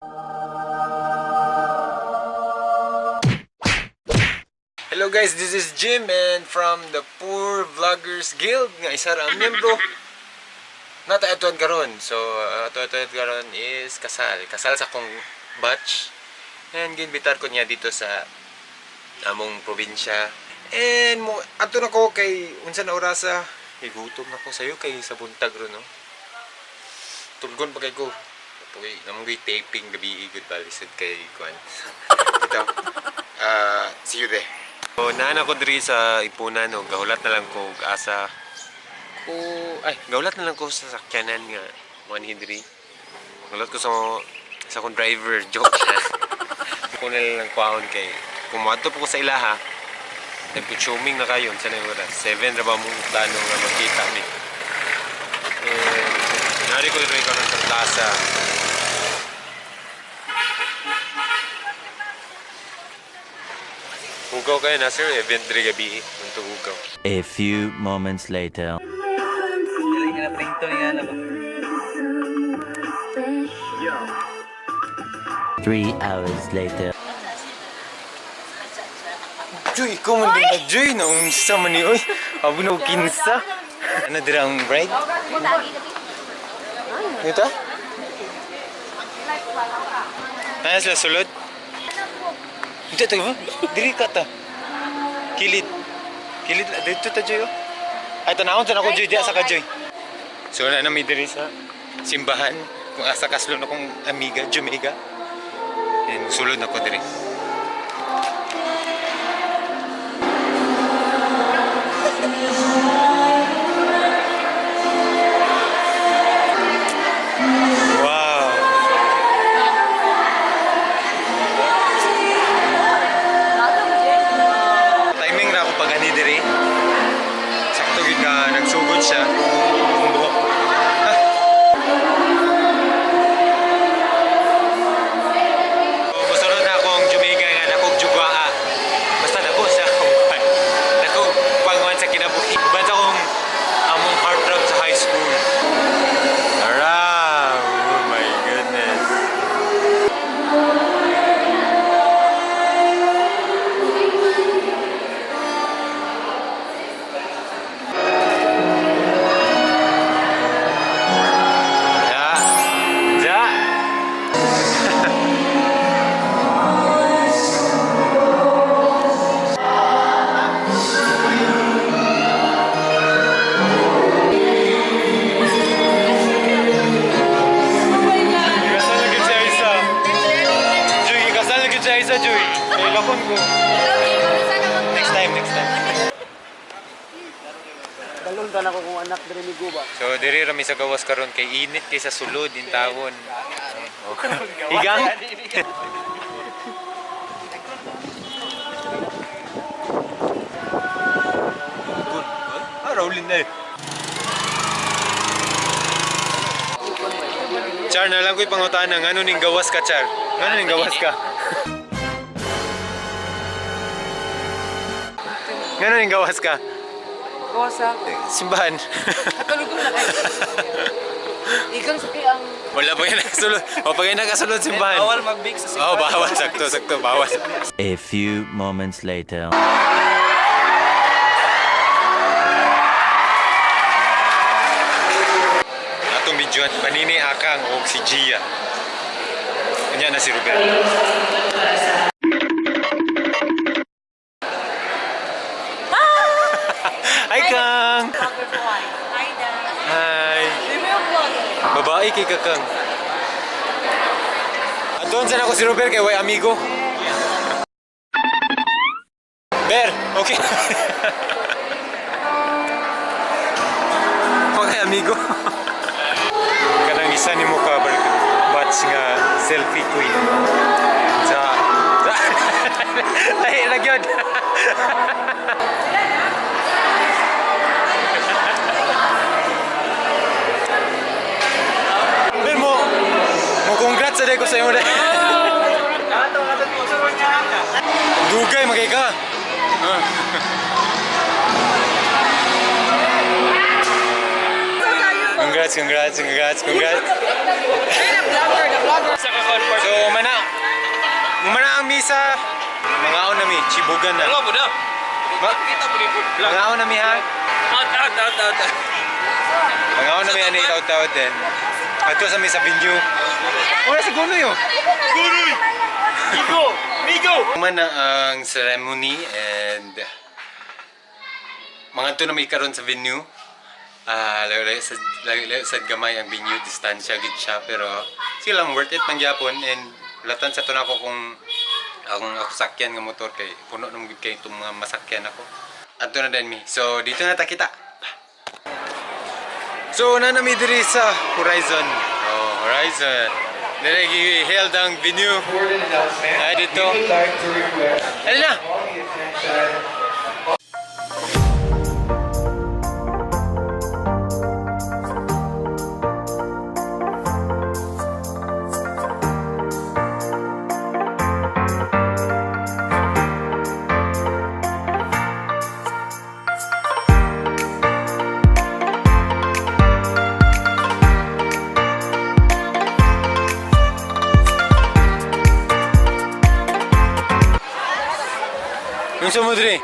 Hello guys, this is Jim and from the Poor Vloggers Guild nga isa ra ang miyembro. Nata atuan karon. So ato atuan karon is kasal. Kasal sa akong batch. And ginbitar ko niya dito sa among probinsya. And mo ato na ko kay unsa na orasa. Kay gutom na ko sayo kay sa buntag ron, no. Tulgon pa kay ko. Pugay namong gi taping gabi gud balisod kay kuan. Ito. See you there. So, naan ako diri sa ipunan no, gahulat na lang ko og asa ko ay gahulat na lang ko sa sakyanan nga moanhi diri. Gahulat ko sa akong driver, joke na. Ko na lang kwaon kay kung moadto po ko sa ilaha, nagputsyuming na kayo unsa na oras? 7 ra ba mong plano nga magkita mi. Eh, nari ko diri karon sa plaza. Hugaw kayo na sir, event diri gabi untuk hugaw. A few moments later. 3 hours later. Joy, ikaw man din na Joy, naunsa man ni oy. Abo na kinsa. Ano dira ang bride? Dito? Nana sila sulod? Dito tayo ba? Diri ka ta. Kilid. Kilid dito ta Joy. Oh. Ay tanawon sa ako Joy, diya sa ka Joy. So na nami diri sa simbahan kung asa kaslon akong amiga Jamaica. And sulod na ko diri. Wow. Timing ra ako pag ani diri. Sakto gyud nga nagsugod siya. Ang buhok. Ha? Musunod na akong Jamaica nga nakog jugwaa. Basta dako siya akong kwan. Dako panguan sa kinabuhi. Uban sa akong among heartthrob sa high school. Tara! Oh my goodness. Ja. Ja. Kasal na gud si Aisa. Joy, kasal na gud si Aisa, Joy. Ay, lakon ko. Next time, next time. Dalon ka na ko kung anak diri ni Guba. So, diri ra mi sa gawas karon kay init kay sa sulod in tawon. Higang. Good. Ah, Raulin na eh. Char, na lang ko'y pangutana. Ngano ning gawas ka, Char? Ngano ning gawas ka? Ngano ning gawas ka? Gawas sa Simbahan. Katulog ko na kayo. Igang sa kay ang Wala pa kayo nakasulod. O pa kayo nakasulod simbahan. Bawal mag-bake sa simbahan. Oh, bawal. Sakto, sakto. Bawal. A few moments later. Atong videoan, Panini Akang o si Gia. Kanya na si Ruben. Hi, Kang! Hi, Dan. Hi! Babae kay Kakang. Doon sana ako si Robert kay way amigo. Ber, okay. Okay, amigo. Kanang isa ni mo ka batch nga selfie queen. Sa Ay, ra gyud. Ber mo congrats sa ko sa imo dai. Dugay magay ka. Congrats, congrats, congrats, congrats. So, Aisa. Mangaon na mi, chibugan na. Nga po na. Kita po rin po. Mangaon na mi ha. Out, out, out, out. Mangaon na mi ani taw-taw din. Ato sa mi sa venue. Wala si Gunoy oh. Gunoy! Migo! Migo! Man na ang ceremony and mga to na may karon sa venue. Layo-layo sa layo-layo sa gamay ang venue, distansya gid siya pero sige lang, worth it man gyapon and latan sa to nako kung ang ako sakyan nga motor kay puno na gid kay itong mga masakyan ako. Adto na din mi. So dito na ta kita. So na nami diri sa Horizon. Oh, Horizon. Dire gi-held ang venue. Important announcement. Ay, dito. We would like to request Dali na. all the attention. Yung sumudri.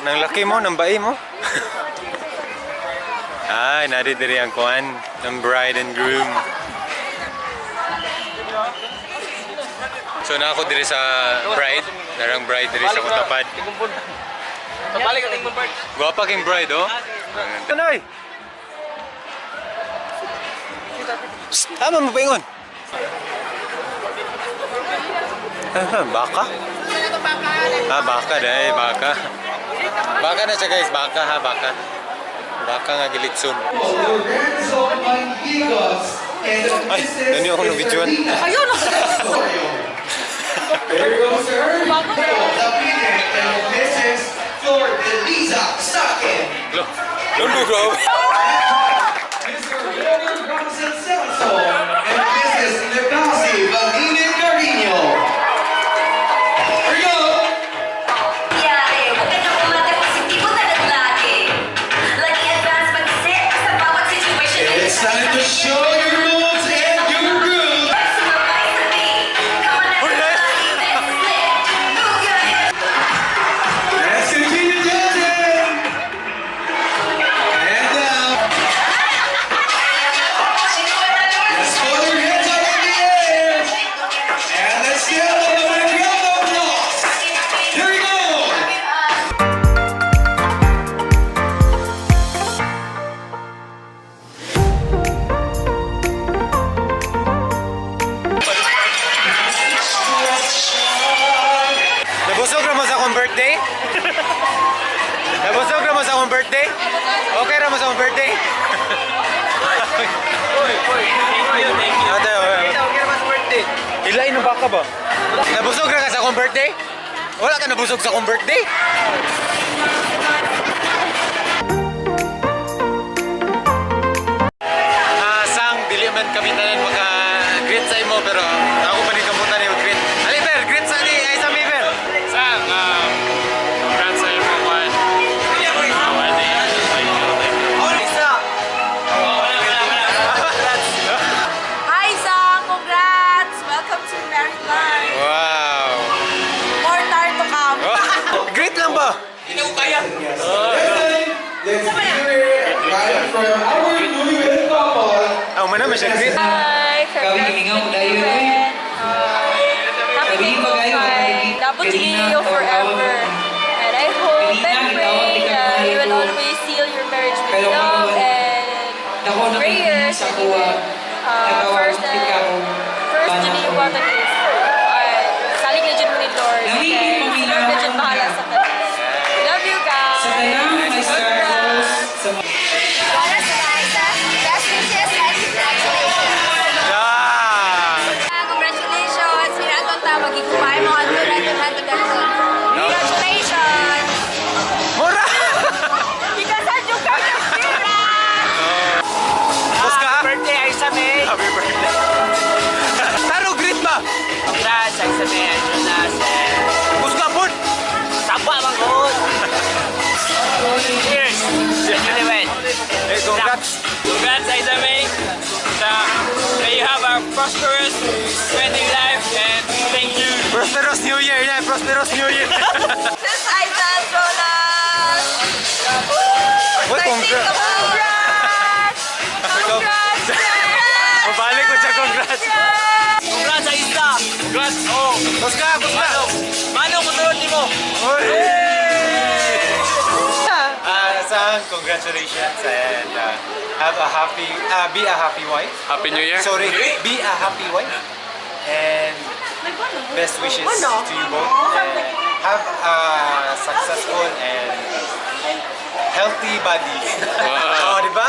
Nang laki mo, nang bai mo. Ay, nari diri ang kuan ng bride and groom. So na ako diri sa bride, narang bride diri sa kutapad. Pabalik ang tingkong bird. Gwapa king bride oh. Kanoy. Psst, tama mo paingon. Ah, baka? Ah, baka dahil, baka. Baka na siya guys, baka ha, baka. Baka nga gilitsun. Lorenzo Mandigos and Ay, Mrs. ganyan ako na-videoan. Esterlina Ayun! Osorio. There goes her. Lapide and Mrs. Flor de Liza Sakin. Lo, lundo grabe. Mr. Wilbur Bronson Celso and Mrs. Lebasi Valine Carino. Here we go. Nangyari, huwag ka na umate, positibo talaga lagi. Lagi advance mag-isip sa bawat situation. It's time to show your moves and your groove. Sumabay sa beat. Come on, everybody, let's slip. Move your hips. Let's continue dancing. And down. Let's hold your hands up in the air. And let's give them a round of applause. Here we go. Nabusog ra mo sa akong birthday? Nabusog ra mo sa akong birthday? Okay ra mo sa akong birthday? Thank you, thank you. Ate, okay. Okay naman sa birthday. Ilain ng baka ba? Nabusog ra ka sa akong birthday? Wala ka nabusog sa akong birthday? Ah, sang dili man kami tanan maka greet sa imo pero ako pa ni kamutan ni greet. Ali ber, greet sa ni ay sa mi ber. Sang, congrats sa imo, Juan. Wedding. Thank you, thank you. Hi, Sang! Congrats! Welcome to married life! Wow. More time to come! Greet lang ba? Yes. Let's hear it right from our newlywed couple. Ah, umana man siya greet. Hi! Kami mingaw dayon oy. Happy Sabihin pa kayo, kay Dapat Kanina, you forever. And I hope and pray that you will always seal your marriage with Pero love karon, and Dako na prayers sa and kuha. even Nagawang first ikaw. first Bana jud ko. yung water is salig na jud mo ni Lord. Lami, And paminaw Lord na jud bahala niya. sa tanan. Love you guys! Sa tanang may star host sa Para sa Liza, best wishes and congratulations. Ah. Congratulations! Hinaton ta, magigupay mo ang Congratulations! Mura! Ikasal yung kayo! Bus ka? Birthday, Aisa May. Happy birthday. Taro greet ba? Congrats, Aisa May. Aisa Nas. Bus ka po. Taba, manghod. Cheers. Newlywed. Eh, congrats. Congrats, Aisa May. Sa, may you have a prosperous wedding life and thank you. Prosperous New Year na! Prosperous New Year! Sis Aiza, Jonas! Uy, congrats! Congrats! Congrats! Mabalik ko siya, congrats! Congrats, Aiza! Congrats! Oh! Kusga, kusga! Manong mo nimo? Uy! Sang, congratulations and have a happy, be a happy wife. Happy New Year. Sorry, be a happy wife. And best wishes to you both. And have a successful and healthy body. Wow. Oh, di ba?